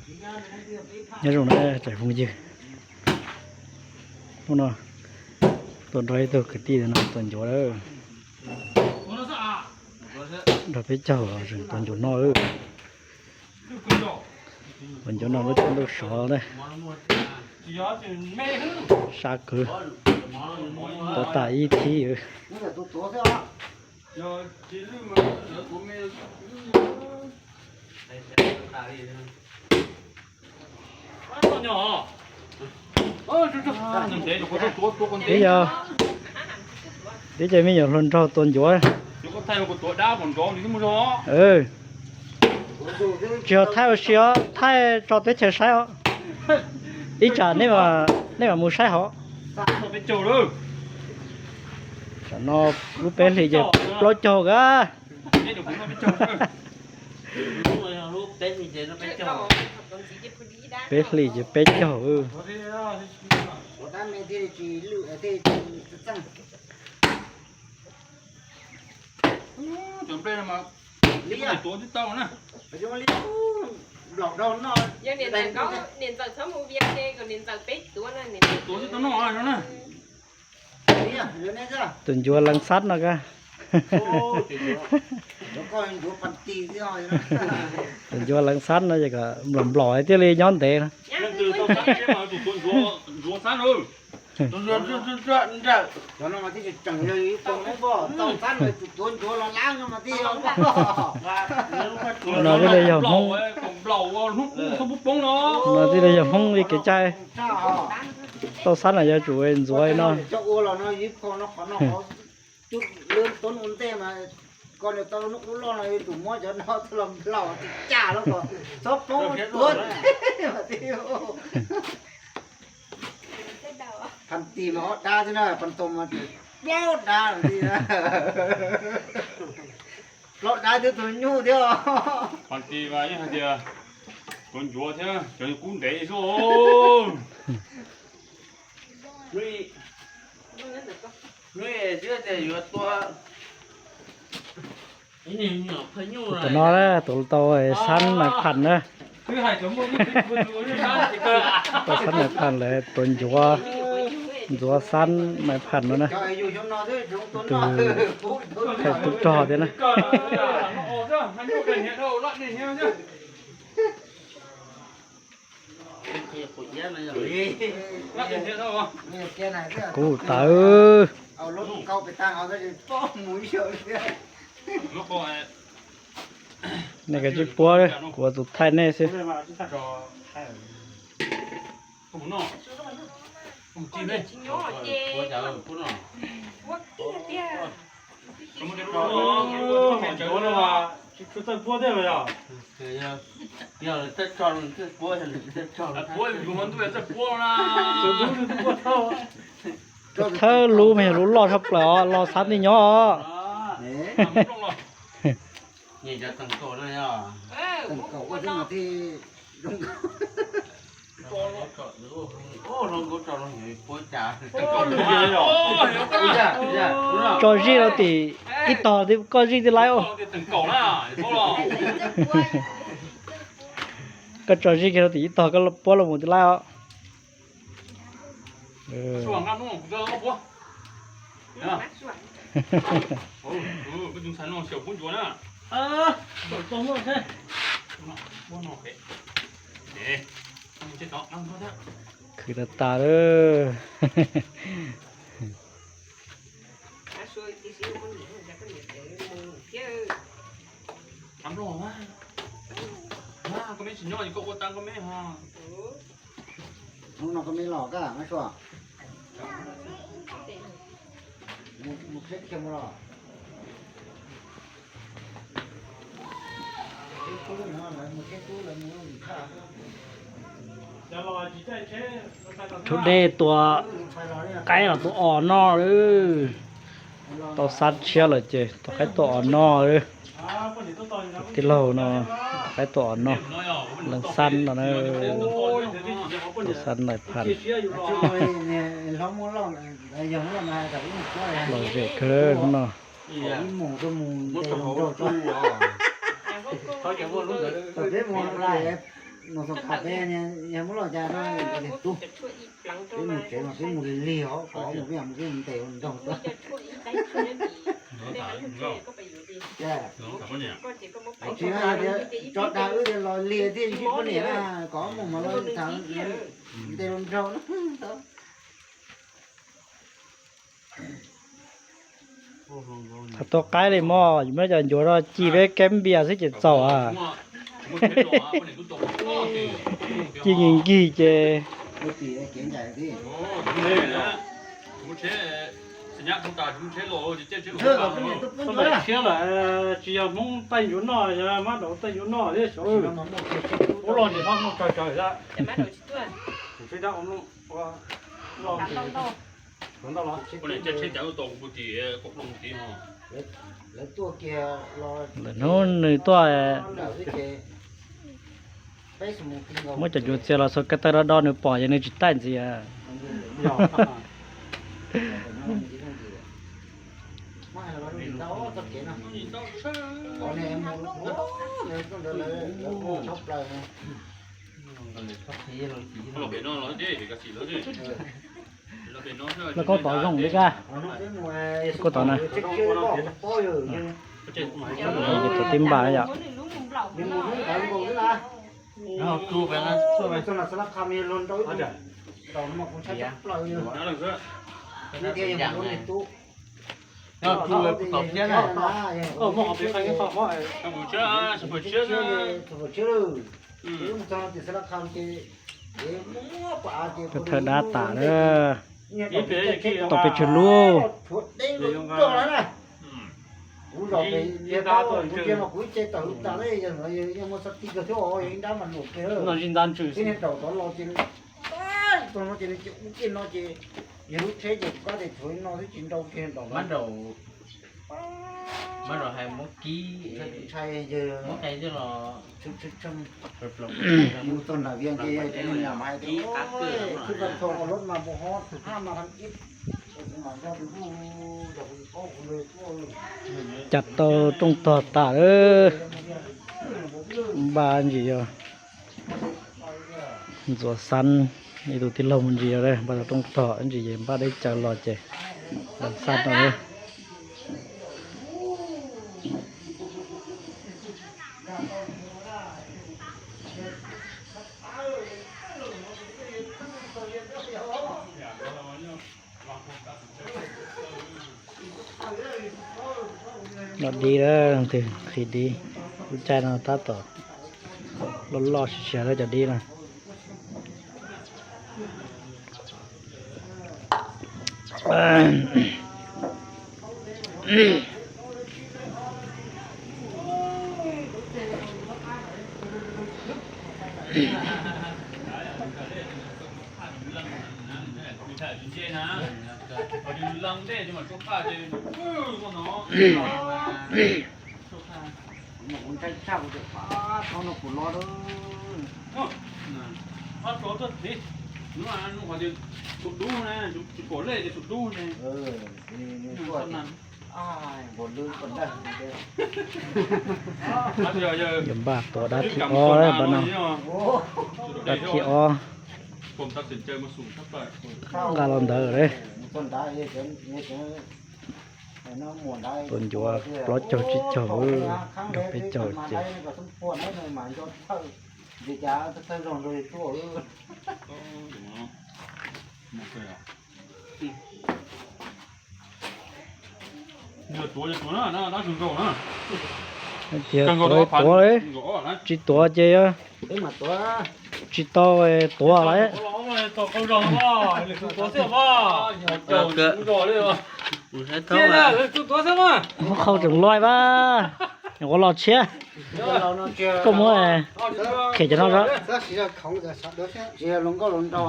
Nyob zoo na tsoom phooj ywg, hnub no tuaj nrog ib tug kwv tij no tua ncuav lawm. Nrog peb caug tua ncuav noj lawm. Tua ncuav noj lub caij ntuj sov na. Sab kwv, tua tas ib thib. Twb yog, twb yog me nyuam hluas nraug tua ncuav. Tsis yog thaij ua si os, thaij tso teb chaws saib os. Ib tsam nej mam mus saib hov. Tam no lub peb hlis ces plaub caug ka. Peb hlis ces peb caug. Tus ncuav leev xab no ka. Tus ncuav leev xab no es kom nplaum nplaum thiaj li nyob ntev. No thiaj li yog Hmoob, no thiaj li yog Hmoob li kev cai. Tau xab no yog tsum ntxuav no. Phan tis mas ob dab xwb na, phan tom mas plaub dab, plaub dab twb tus nyuj thiab. Phan tis mas yeej hais tias tua ncuav thiab cov kub ntev xwb. Hnub twg yuav tua. Tus no tus tau xab mais pham na. Tau xab mais pham lawm, tua ncuav, ntxuav xab mais pham no na. Tus thawj tub rog thiab na. Kub tawv. Nej kav tsij puab, kuv tus thaij nej xwb. Thawj lub mas yog lub loj tshaj plaws os, los xab tij nyob os. Tso zij rau tim ib tog, koj zij tij laib os. Koj tso zij kiag rau tim ib tog, koj puab los mus tij laib os. Khwv tas tas lawm. Hnub no koj me los ka Mab Sua? Mus tsheb kiag mus los? Rhaub dej tua qaib los tua os noj lawm. Tau xab tshiab lawm ces tua qaib tua os noj lawm. Tij laug no tua qaib tua os noj, leej xab no na, tua xab nais phas. Lom zem kawg hnub no. Mus xov kha peb yog muab los cas no, peb mus tsev mas peb mus lig lig os, qhov mus peb mus peb mus ntes ua nraug tuaj. Tsis yog tias tso dag wb tias los lig thiaj sib poj niam na, kom mus mas los tham ntes ua nraug na. Thaum tuaj qaib li mog, yus muab cov ncuav no ci peb keb npias xwb ces txaus a. Ci nkig nkig ces. Tsis yog Hmoob taij ncuav noj, yog mab daum taij ncuav noj thiab xyov. Ua los nim no muaj tsawg tsawg xwb. Ntawm hnub nws tuaj, muab cov ncuav txias los xuas ko taw do do nws pom ces nws tsis taij ntxiv. Lawv koj tod zoo li kab, koj tod na. Ces tod tib npaj yom. Thawj dab tas na. Tau pes tsawg lub. Yog lub tsheb ces kuv kab tias tshuav no xwb tsis nrau kiag nraum no. Mas rau hais muab kib, ntshai yawg muab qe los mus txog nram Vias ces yog cov neeg lam hais tias khwb koj tho los loj mas npau hov thab mas thab ib, kuv mam nrog tus hlub, yog kuv paub kuv lawv tuaj. Cas tau rooj tog tas lawm. Npaj ntsis yog ntxuav xab, ib tug tij laug mus ntsis yog npaj tau rooj tog ntsis ces npaj deb caws los ces ntxuav xab no. Los dib lawm, leej twg nqhis dib. Lub caij no tab tom loj loj siab siab lawm cov dib no. Hnub no qhov tias tsum dub na, tsis pom lej ces tsum dub ne. Yuav npaj tuav dab thib ob lawm npaj no. Dab thib ob nqa los ntawd lawm. Tua ncuav plaub caug tsib caug, nrog peb caug ces. Tias tuav tuav, tsis tuav ces tsis tau tuav lawm. Muab qhau tseem loj pab, ua los tshiab. Koj muab qhia cov no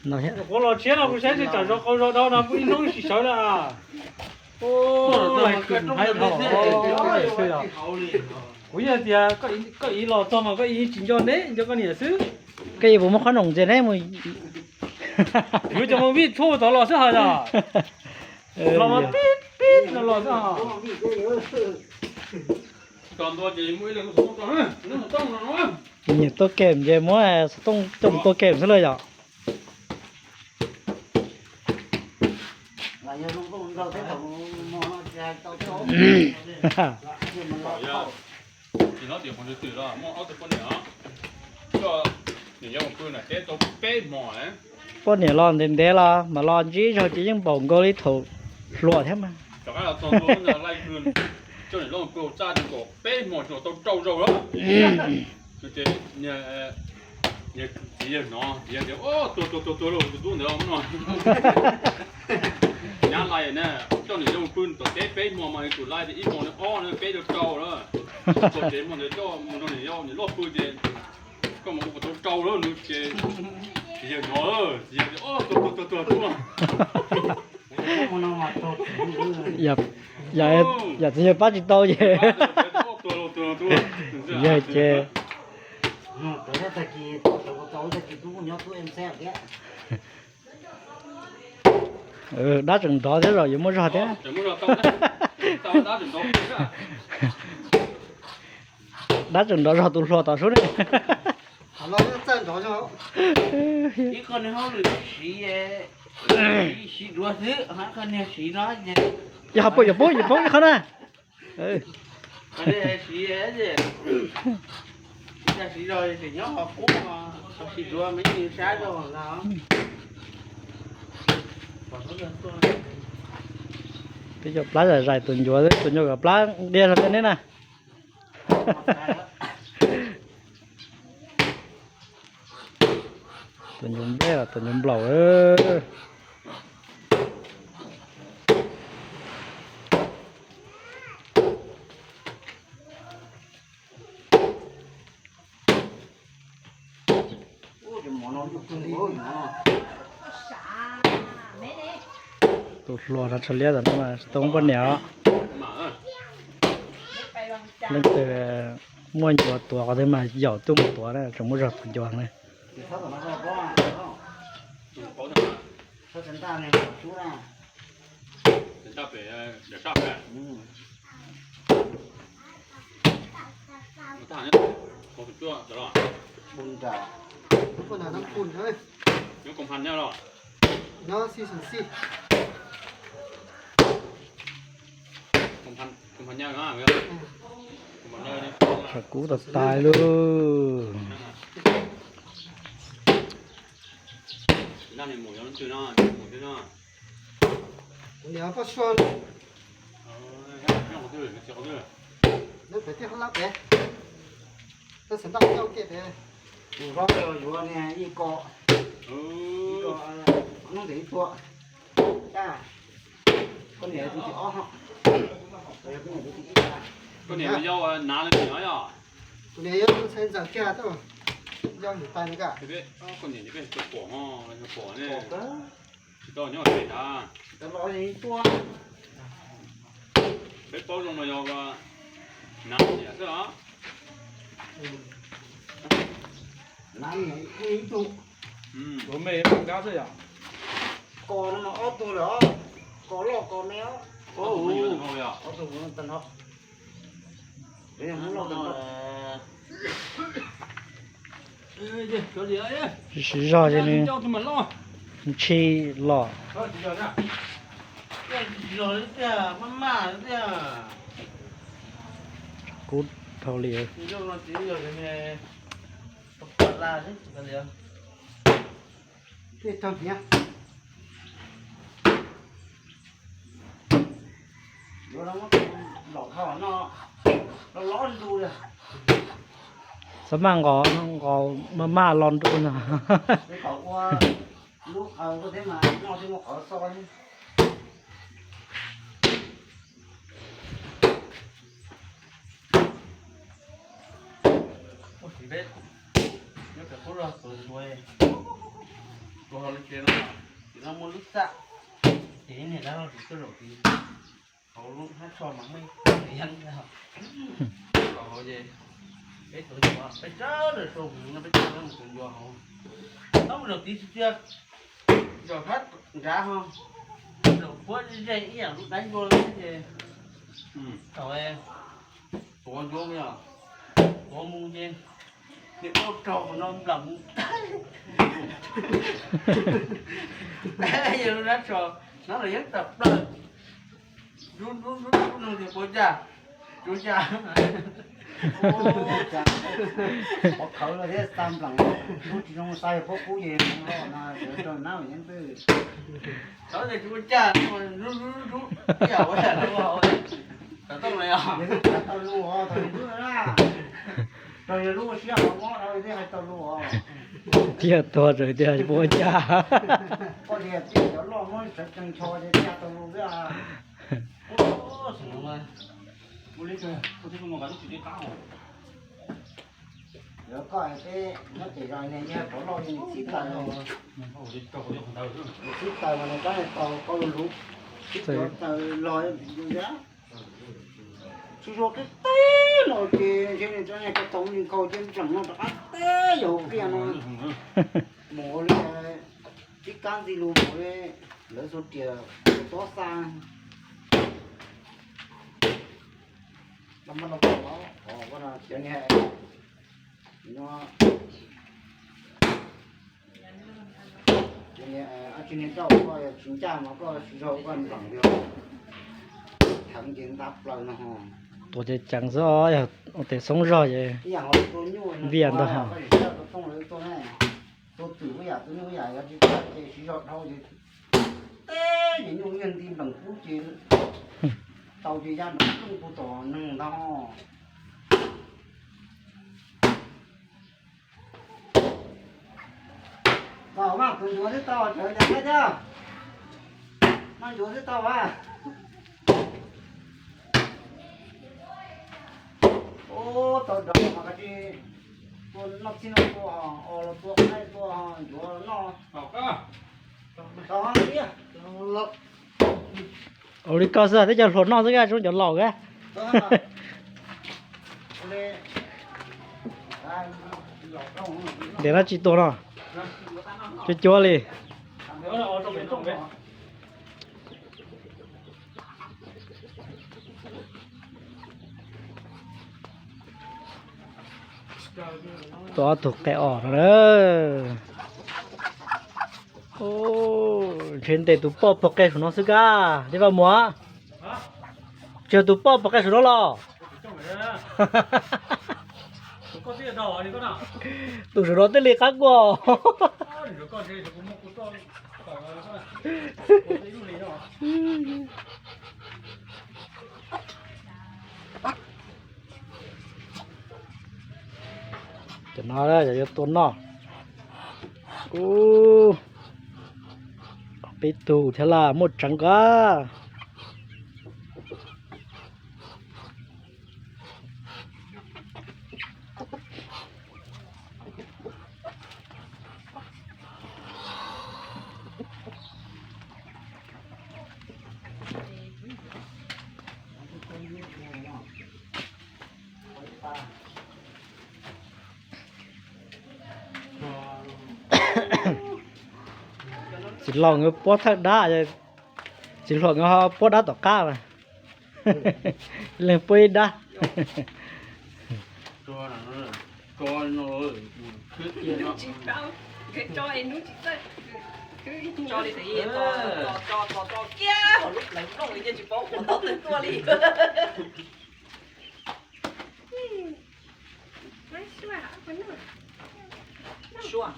os. Ua los tshiab no kuv saib tsis tsam zov qau zov dau no kuv ib hnub tsis sawv na. Kuv yeej tias koj ib los txog mas koj ib tsis nco neb nco koj niam xwb. Koj ib puas muab qhob noom ntxias neb mus. Yuav cov mus vij tshuaj tod los xwb hos yog. Los mas pib pib no los xwb hos. Txog ntua ces muaj ib leeg xov tooj tso, xov tooj no. Nyiam tua kem ces muab xov tooj coj mus tua kem xwb lawm yom. Tsis hlob tias phoov ywg twm los muaj ob tug poj niam, coj niam yau mus pw nram teb tau peb hmo. Poj niam los ntev ntev los mas los ntsib zog ces yeej npaum nkaus li thaum hluas thiab mas. Rov qab los txog ntua laij, coj niam yau mus pw hauv txaj tau peb hmo tsis tau rau zaus lawm. Ces niag txiv yawg hnov, txiv yawg tias, Tuag tuag tuag tuag lauj, tus tub ntawd no. Nyab lais na, coj niam yau mus pw tom teb peb hmo mas tus lais tias ib hmo no ob no peb rau rau lawm. Txog tsev hmo ntawd coj mus nrog niam yau niam loj pw ces koj mus ua puas tau rau lawm no ces txiv yawg hnov, txiv yawg tias, Tuag tuag tuag tuag tuag. Yam txiv yawg pab tsis tau ces. Txiv yawg ces dab tseem nrov thiab los yuav muaj zog thiab. Dab tseem nrov zog tus hluas tom sub ne. Ib qho niag hauj lwm siv, siv duav xwb, qhov niag siv no ces yog poj yuav pub yuav pub ib qho na. Siv, siv zog ces nyob qhov qub, siv duav me sab zog na. Peb cov plab zais zais tus ncuav, tus ncuav kom plab ntiag zog tej neb na. Tus ncuav nplej los tus ncuav nplaum. Tus hluas no tsho liab tom no mas tau poj niam os. Leej twg muaj ncuav tuav qhov twg mas yaum tuaj mus tuav na, tseem muaj zog tuav ncuav ne. Tshav kub tas tais lauj. Tus hlob yuav niag ib ko, ib ko, hnub ntawd ib tua, koj niam tus thib ob, koj niam tus thib ib. Koj niam yau nav li os. Kuv niam yau ntxhais ntxawm kiag tuaj, yau ntxhais tais no ka. Koj niam peb pom, pom ne. Tsis tau nyob pem na. Peb paub zoo mas yog nav niam xwb os. Nav niam ib tug. Ua me ua kab xwb yom. Ko no mas ob tug lawm os. Ko loj ko me os. Ob tug tag nrho. Siv zog ces nws ntshis los. Kub dhau li. Xav maj nqos, nqos maj maj los nruj no. Nyob pem qub zos tus ntuag, tus hauv lub tsev no, ces no muaj lub txaj, ces niag dab laug tus tuaj zaum tid, hauv lub hnab tsho mas muaj ib tug yeeb ntag. Los hauv ces peb tus ncuav, peb sawv daws sau hmoov no peb coj mus tus ncuav hauv. Tau mus zaum tid tsis tiag, zaum sab nrad ho, zaum puab ze ib yam lub dab ncua ces thaum Tuav ncuav yog, tuav mus ces niam muab rau no nplam mus. Yog lub nab tso, nab los yeeb tawm plaws. Nrub nrub nrub nrub nug tias puas cas, tsuav cas. Pov khawv los thiab xa nplam, lub tsis zoo xa pob kub ces mus los no sawv rau nab yeeb twj. Tsuav cas, nrub nrub nrub, ib yam ua yam no, tau lus os, tau lus na. Raug yog lub siab qhov mob dhau li thiaj hais tau lus os. Thiaj tuag txawm tias puas cas. Koj tias tias cov loj muab sawv tsees ncho ces thiaj tau lus xwb. Ua li, ua li, ua li, ua li. Yog koj hais peb nyob pem zos ne, yog cov loj li nws txhib taws, nws txhib taws mas nws rab niag taus koj lub, txhib cov taws los yus ya. Tsis zoo qib teb no ces ntshe nws rab niag ko taus nws nkaus ces ntseem no rov qab teb yog hauv pliaj no. Mus ua li tib kab ntxi lus mus li, lawv xuas riam tob xa. Cov niag, tsis niag rau koj tsis ncaj mas koj tsis zoo koj nplam li, theev ces ntab plaws no. Tuav ceev ceev xwb, yog ua tes xoob zog ces ib yam ho tua nyuj vias ntag. Tua twm ib yam tua nyuj ib yam, yog tsis tau ces siv zog dhau ces teb ces nyuj nyiag nti npleem kub ces tau ces ya nroo plooj puag tom neeg ntag. Maj tus ncuav twb tau, cawv cas thiab thiab. Maj ncuav twb tau a. Ub, tau nrov mas kav tsij tua noj txhij noj tua, os los tua qaib tua ncuav noj. Ua li koj xwb thiab cov hluas noj xwb, koj zoo cov laus kawg. Ntiav no tsis tuag no, cuab cuab li. Tua ob tug qe os no na. Ntshe ntes tus poj pog qe saum no xwb kab, Lis Vaj Muas. Tsis yog tus poj pog qe saum no los? Tus saum no thiaj li qab kuaj. Cov no yog yuav tua noj. Ub, peb tug thiab laj muaj tseev kab. Txiv laus nkawd puab thawj dab, txiv hluas nkawd ho puab dab tom qab mas. Leej puab ib dab. Suav,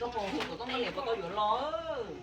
koj mus hu kom koj niam puas tau yuav los.